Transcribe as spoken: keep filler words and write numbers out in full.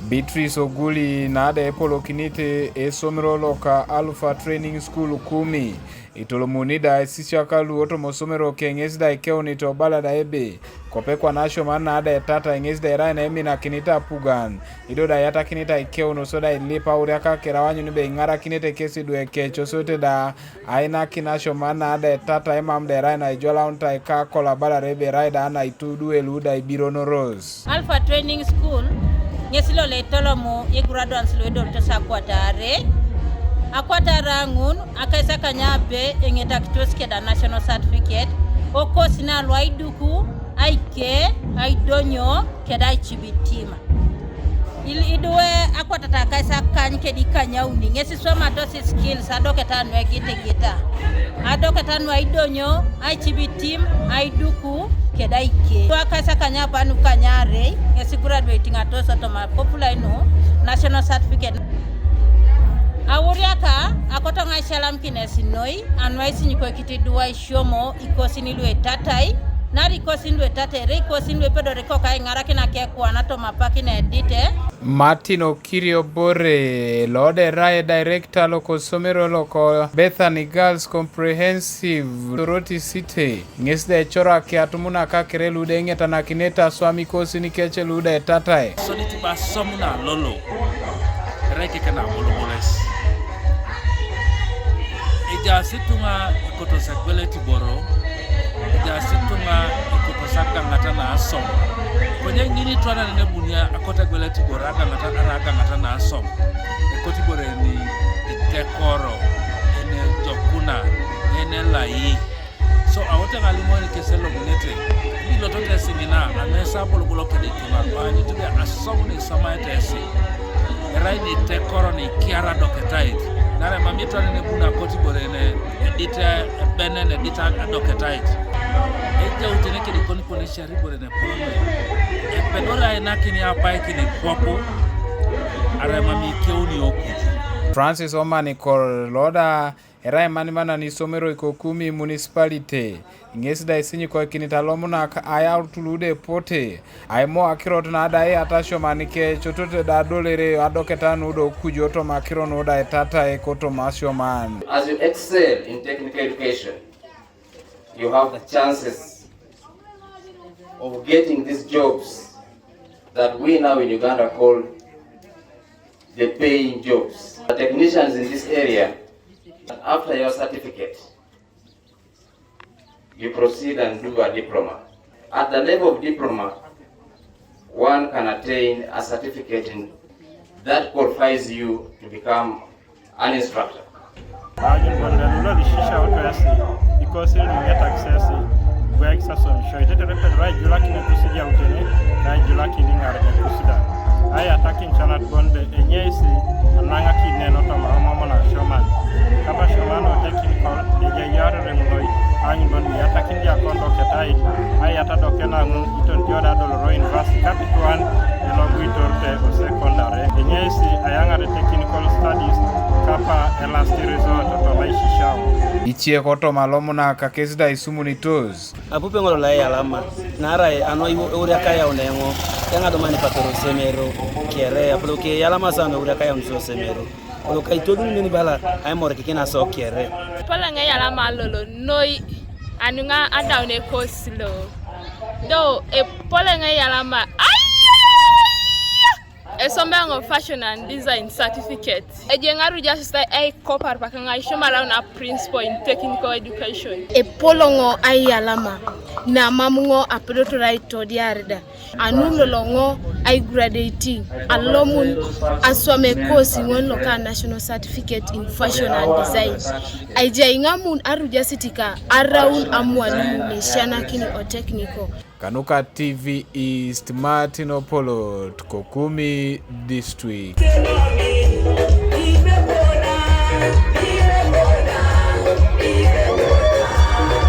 Beatrice Oguli na da epolokinit esomero loka Alpha Training School Kumi, itolomuni da esisiak lu otoma osomero ke ŋes da ikeunit obala da ebe, kope kwana asioman na da etata ŋes da erai na eminakinit apugan, ido da iyatakinit aikeun oso da ilip auriak kere aanyun ebe iŋarakinete kesi idwe kec osote da ainakin asioman na da etata emam da erai na ijolaunitai ka kolabalare ebe erai da na itudu elu da ibironoros. Alpha Training School ŋes lolo etolomu igraduates lu edolitos akwatare. Akwatare ŋun, akaisakany ape eŋetakitos keda national certificate, okosi na lu aiduku, aike, aidonyo, keda aicibitim. Il-, idwe akwatat akaisakany kedi ikanyauni, ŋes iswamatos skills adoketa nu egitigita, adoketa nu aidonyo, aicibitim, aiduku, keda aike. Idwe akaisakany apa nu kanyarei, ŋes graduating atos otoma kopulai nu national certificate. Auriaka akoto ŋa aisalamkin esi noi, anu aisinyikoikit idwe aisyomo ikosin lu etatai, naarai ikosin lu etatai, erai ikosin lu epedori ikoku aiŋarakin akekuan toma apak na edit. Martin Okirio Bore, lo da erai director loko osomero loko Bethany Girls Comprehensive Soroti City, ŋes da ecorak atumunak kere lu da eŋetanakinete aswam ikosin kec lu da etatai. Sodit bo aswam na lolo, erai keke na aboloboles. Ejaas ituŋa ekotos egwelet iboro, ejaas ituŋa ekotos agaŋata na aswam. Konye ŋin itwan nen ebuni akot egwelet iboro agaŋata, arai agaŋata na aswam, ekot iboro eni itekoro, ene ejokuna, ene elai. So, awote ŋa alimokin kes elomunete, ilotote esi ŋina, anu esi abolobolo kede ituŋa, aanyut ebe aswam na isomaete esi, erai ni itekoro ni ikiar adoketait, naarai mam itwan nen ebuni akot ibore ne edit ebenen, edit adoketait. Ejautene kede ikon kon ecari ibore ne epolon, epedori ainakin apaikin kwap, arai mam ikeuni okuju. Francis Omanikor lo da erai emanimanan isomero iko Kumi Municipality, ŋes da isinyikoikinit alomunak ayaut lu da epote, aimo akirot na da eyaata asioman kec otote da adolere adoketa nu da okuju otoma akiro nu da etatai kotoma asioman. As you excel in technical education, you have the chances of getting these jobs that we now in Uganda call the paying jobs. The technicians in this area, after your certificate, you proceed and do a diploma. At the level of diploma, one can attain a certificate in, that qualifies you to become an instructor. Aanyun bon lelo lo isisiautu esi ikosin lu iŋetakis esi, ibwaikis aswamisio, tetere epedori aijulakin ekusidiautene, ka aijulakin iŋaren ekusidan. Aiyatakin icanat bon ebe enyeisi anaŋakin nen otoma amam na asioman. Kapa asioman o technical, ejai iarere ŋun noi, aanyun bon lu iyatakin diakon doketait, aiyata dokena ŋun, iton jo da adoloro university, kapitu an eloguitor te o secondary. Enyeisi ayaŋare technical studies, kapa a last resort otoma isisiau. Ice kotoma alomunak kes da isumunitos. Apupe ŋolo lo eyalama, naarai anu euriak ayaun eoŋ, eoŋ aduman ipapero osomero kere, apoloke eyalama sana euriak ayaun osomero. Olo kaitodun nen bala aimorikikin aso kere. Epol eoŋ eyalama lolo noi, anu eoŋ adaun ekosi lo. Do, epol eoŋ eyalama. Ai! Esoma eoŋ fashion and design certificate. Ejai eoŋ arujasit aikopar paka eoŋ aisoma araun a principal in technical education. Epol eoŋ aiyalama, na mam eoŋ apedotor aitodiar da. Anu lolo eoŋ aigraduating, alomun aswam ekosi ŋon loka national certificate in fashion and design. Ejai eoŋ amun arujasit ka araun amwalimu ne esianakin o technical. Kanuka T V East, Martin Opolot, ko Kumi District.